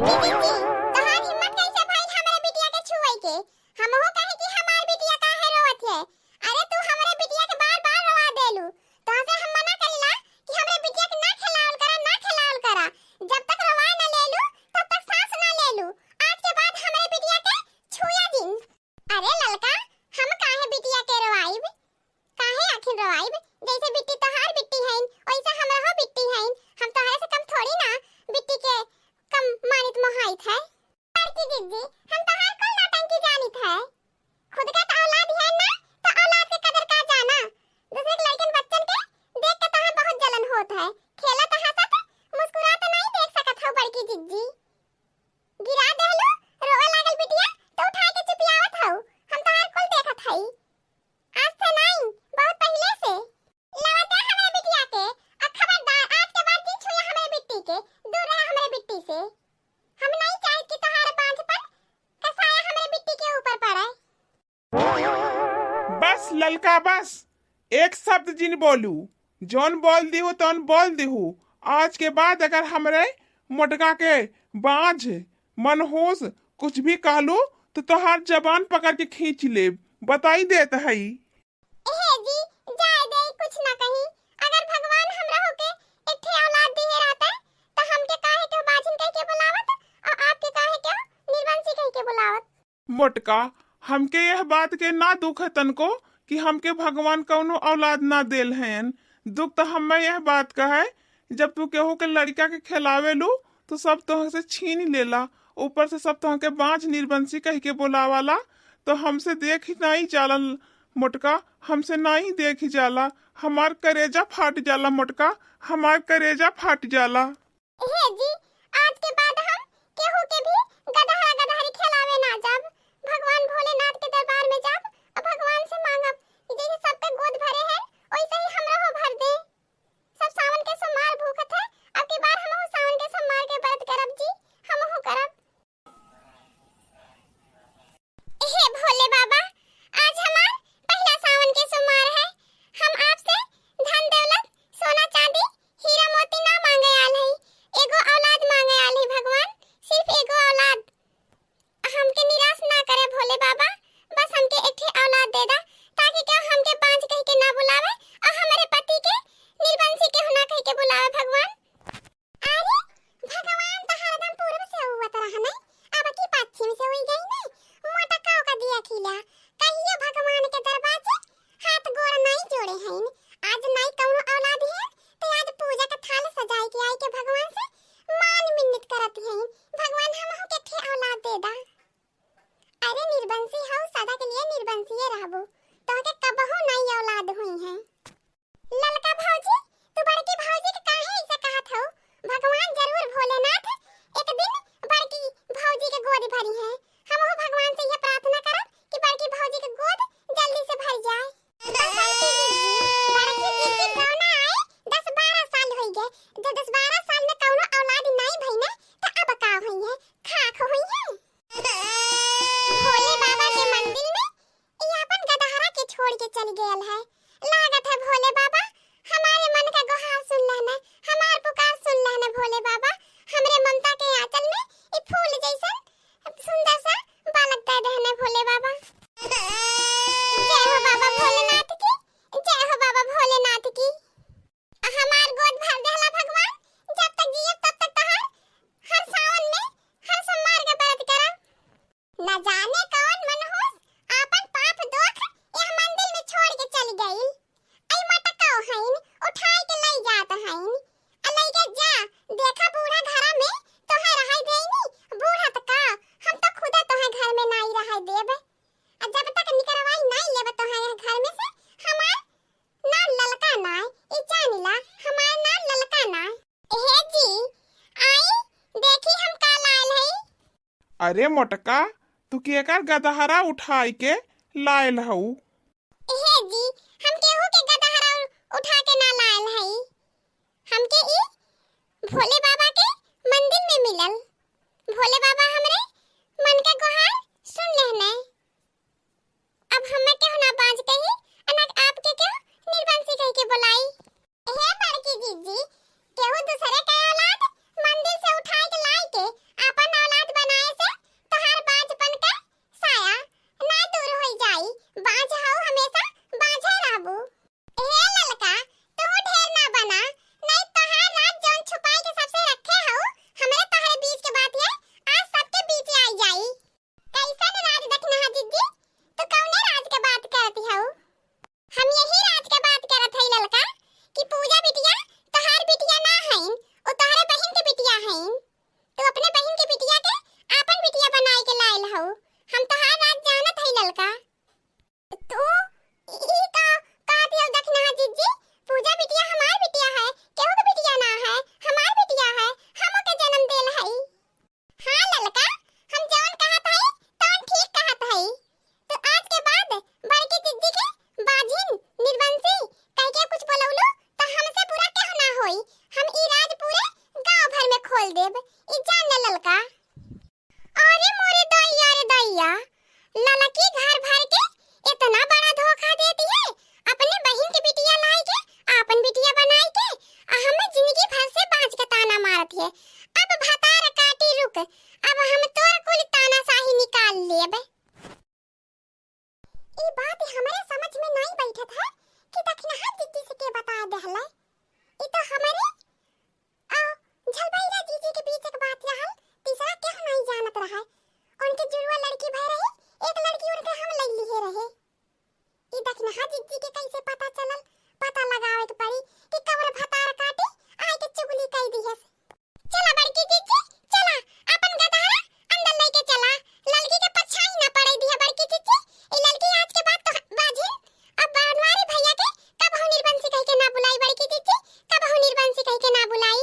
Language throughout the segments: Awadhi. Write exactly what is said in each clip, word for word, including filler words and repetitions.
बड़की जिज्जी, तोहार हिम्मत कैसे भइल हमरे बिटिया के छुए के? हमहू कहे कि हमार बिटिया काहे रोवत है? अरे तू हमरे बिटिया के बार बार रोवा देलू। तोहसे हम मना करीला कि हमरे बिटिया के ना खेलावल करा, ना खेलावल करा। जब तक रोवाए ना लेलू, तब तक सांस ना लेलू। आज के बाद हमरे बिटिया के छुआ जिन। अरे ललका, हम काहे बिटिया के रोवाइब? काहे आखिर रोवाइब? जैसे बिट्टी तोहार बिट्टी हईन, वैसे हमरहू बिट्टी हईन। हम तोहरे से कम थोड़ी ना बिट्टी के कम मानित मोहाइत है। बड़की जिज्जी, हम तोहार कुल नौटंकी जानित है। खुद का तो औलाद है ना, तो औलाद के कदर का जाना। दूसरे के लड़कन बच्चन के देख के तोहार बहुत जलन होत है। खेलत हंसत मुस्कुरात नहीं देख सकत हो बड़की जिज्जी। गिरा देहलू, रोवे लागल बिटिया, तो उठाए के चुपियावत हऊ। हम तोहार कुल देखत हई। आज से नहीं, बहुत पहिले से। लवा दे हमरे बिटिया के, और खबरदार आज के बाद जिन छुए हमरे बिट्टी के, दूर रहे हमरे बिट्टी से। हम नहीं चाहित कि तोहार बांझपन का साया हमरे बिट्टी के ऊपर पड़े। बस ललका बस, एक शब्द जिन बोलू, जौन बोल दिहू तौन बोल दिहू। आज के बाद अगर हमरे मोटका के बांझ, मनहूस कुछ भी कहलू तो तोहार जबान पकड़ के खींच लेब, बताई देत हई। हे जी, जाए दे, कुछ ना कही। अगर भगवान हमरहू के एक ठे औलाद दिहे रहते, तो हमके काहे के बाझिन कह के बुलावत और आपके काहे के निर्वंशी कह के बुलावत? मोटका, हमके यह बात के ना दुख है तनको कि हमके भगवान कौनो औलाद ना देल हयन। दुख तो हमें यह बात का है, जब तू केहू के लड़का के खेलावे लू तो सब तोह से छीन लेला, ऊपर से सब तोह के बांझ निर्वंशी कह के बुलावाला, तो हमसे देख ही नहीं जाला मोटका, हमसे नहीं देख ही जाला। हमार करेजा फाट जाला मोटका, हमार करेजा फाट जाला। हे जी, आज के बाद हम केहू के भी गदहरा गदहरी खेलावे ना जाब। भगवान भोलेनाथ के दरबार में जाब और भगवान से मांगब कि जैसे सबके गोद भरे हैं, वैसे ही हमरहू भर दे। सब सावन के सोमवार भूखत है, अब की बार हमहू सावन के सोमवार के व्रत करब जी, हमहू करब। हे भोले बाबा, आज हमार पहला सावन के सोमवार है। हम आपसे धन दौलत, सोना चांदी, हीरा मोती ना मांगे आल हई। एगो औलाद मांगे आल हई भगवान, सिर्फ एगो औलाद। हमके निराश ना करे भोले बाबा, बस हमके एक ठे औलाद दे दा, ताकि केहू हमके बांझ कह के ना बुलावे और हमारे पति के निर्वंशी केहू ना कह के बुलावे भगवान। अरे, भगवान तो हरदम पूरब से उगत रहने, अब की पश्चिम से उग गई ने। मोटका का दिया खिला, कहियो भगवान के दरवाजे हाथ गोड़ नाई जोड़े हईन। आज नाई कौनो औलाद है, तो आज पूजा के थाल सजाए के आई के भगवान से मान मिन्नत करत हईन। भगवान हमहू के ठे औलाद दे दा। अरे निर्वंशी हऊ, सदा के लिए निर्वंशिये रहबू, तोहके कबहू नाई औलाद हुई है। ललका भौजी, तू बड़की भौजी के काहे ऐसे कहत हऊ? भगवान जरूर भोलेनाथ एक दिन बड़की भौजी के गोद भरी है। हमहू भगवान से यह प्रार्थना करब कि बड़की भौजी के गोद जल्दी से भर जाए। बड़की दीदी, बड़की दीदी गौना आए दस बारह साल होई गए। जब दस बारह साल में कौनो औलाद नाई भई ने, तो अब का होई है? खाक होई है। भोले बाबा के मंदिर में ई आपन गदहरा के छोड़ के चल गयल है। लागत है भोले बाबा हमारे मन का गुहार सुन लेहने, हमार पुकार सुन लेहने भोले बाबा। हमरे ममता के आंचल में ई फूल जैसन सुंदर सा बालक दे देहने भोले बाबा। जय हो बाबा भोलेनाथ की, जय हो बाबा भोलेनाथ की। हमार गोद भर देहला भगवान, जब तक जियब तब तक तहार हर सावन में, हर सोमवार के व्रत करब। न जाने कौन मनहूस आपन पाप दोख एह मंदिर में छोड़ के चल गइल। आई मटकाओ हईन, उठाए के लई जात हईन। आ लइके जा, देखा बूढ़ा घरा में तोहे रहाई देइनी, बूढ़ा त का, हम तो खुदे तोहे घर में नाई रहाई देब। आ जब तक निकरवाई नाई लेब तोहे एह घर में से, हमार नाम ललका नाय, ई जानिला, हमार नाम ललका नाय। हे जी, आई, देखी हम का लायल हई। अरे मोटका, तू केकर गदहरा उठाई के लायल हऊ? हे जी, हम केहू के गदहरा उ-, उठा के ना लायल हई। हमके ई भोले बाबा के मंदिर में मिलल। भोले बाबा हमरे मन के गुहार सुन लेहने। अब हमें केहू ना बांझ कही, आ ना आपके केहू निर्वंशी कह के बुलाई। हे बड़की जीजी, केहू दूसरे के औलाद मंदिर से उठाए के लाई के आपन बेटा, ललकी घर भर के इतना बड़ा धोखा दे दिहे, अपने बहिन के बिटिया लाई के, आपन बिटिया बनाई के, आ हमें जिंदगी भर से बाँच के ताना मारत है। अब भतार काटी रुक, अब हम तोर कुल तानाशाही निकाल लेब। ई बात हमरे समझ में नाई बैठत है कि दखिनहा जिज्जी से के बता देहले। ई तो हमरे अउ झलबैरा जिज्जी के बीच एक बात रहल, तीसरा केहू नाई जानत रहे। उनके जुड़वा लड़की भय रही, एक लड़की उनके हम लई लिहे रहे। ई दखिनहा जिज्जी के कैसे पता चलल? पता लगावे के पड़ी कि कवर भतार काटी आए के चुगली कई दिहस। चला बड़की जिज्जी, चला, अपन गदहरा अंदर लेके चला। ललकी के परछाई ना पड़े दिया बड़की जिज्जी। ई ललकी आज के बाद तो बाझिन। अब बनवारी भैया के कबहू निर्बंसी कह के ना बुलाई बड़की जिज्जी, कबहू निर्बंसी कह के ना बुलाई।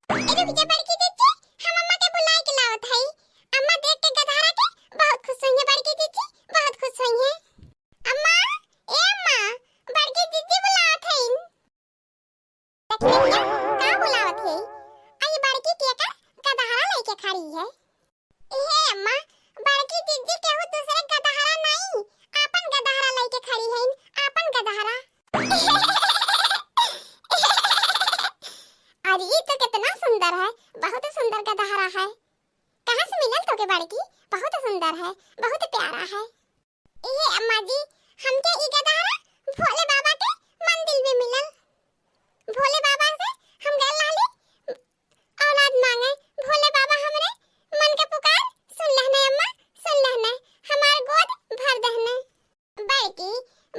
ए रुक जा बड़की जिज्जी, हम अम्मा के बुलाए के लावत हई। अम्मा देख के गदहरा के बहुत खुश होइहे बड़की जिज्जी, बहुत खुश होइहे। अम्मा, ए अम्मा, बड़की जिज्जी बुलावत हईन। देखी भैया, का बुलावत है? आई बड़की केकर गदहरा लेके खड़ी है। इहे अम्मा, बड़की जिज्जी केहू दूसरे गदहरा नहीं, आपन गदहरा लेके खड़ी है, आपन गदहरा। अरे, ई तो कितना सुंदर है, बहुत सुंदर गदहरा है। कहाँ से मिलल तोके बड़की? बहुत सुंदर है, बहुत प्यारा है। इहे अम्मा जी, हमके ई गदहरा भोले बाबा के मंदिर में मिलल। भोले बाबा से हम गए रहली औलाद मांगे। भोले बाबा हमरे मन के पुकार सुन लहने अम्मा, सुन लहने, हमार गोद भर दहने। बड़की,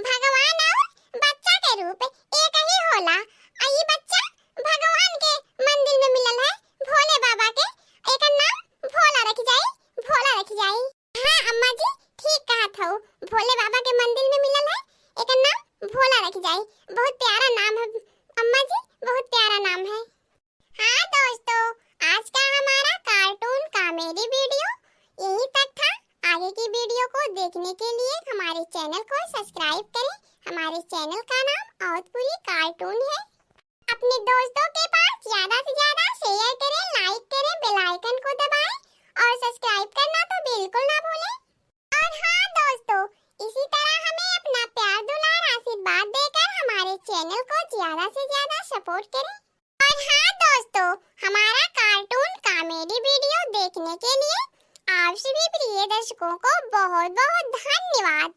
भगवान और बच्चा के रूप एक ही होला। आ ई बच्चा भगवान के मंदिर में मिलल है, भोले बाबा के। एकर नाम भोला रख जाई, भोला रख जाई। हाँ अम्मा जी, ठीक कहत हऊ, भोले बाबा के मंदिर में मिलल है, एकर नाम भोला रख जाई। बहुत प्यारा नाम है अम्मा जी, बहुत प्यारा नाम है। हाँ दोस्तों, आज का हमारा cartoon comedy video यहीं तक था। आगे की video को देखने के लिए हमारे channel को subscribe करें। हमारे channel का नाम अवधपुरी cartoon है। अपने दोस्तों के पास ज्यादा से ज्यादा share करें, like करें, bell icon को दबाएं और subscribe करना तो बिल्कुल ना भूलें। और हाँ दोस्तों, इसी तरह हमें अपना प्यार, दुलार, आशीर्वाद देकर हमारे channel को ज्यादा से ज्यादा support करें। और हाँ दोस्तों, हमारा cartoon comedy video देखने के लिए आप सभी प्रिय दर्शकों को बहुत बहुत धन्यवाद।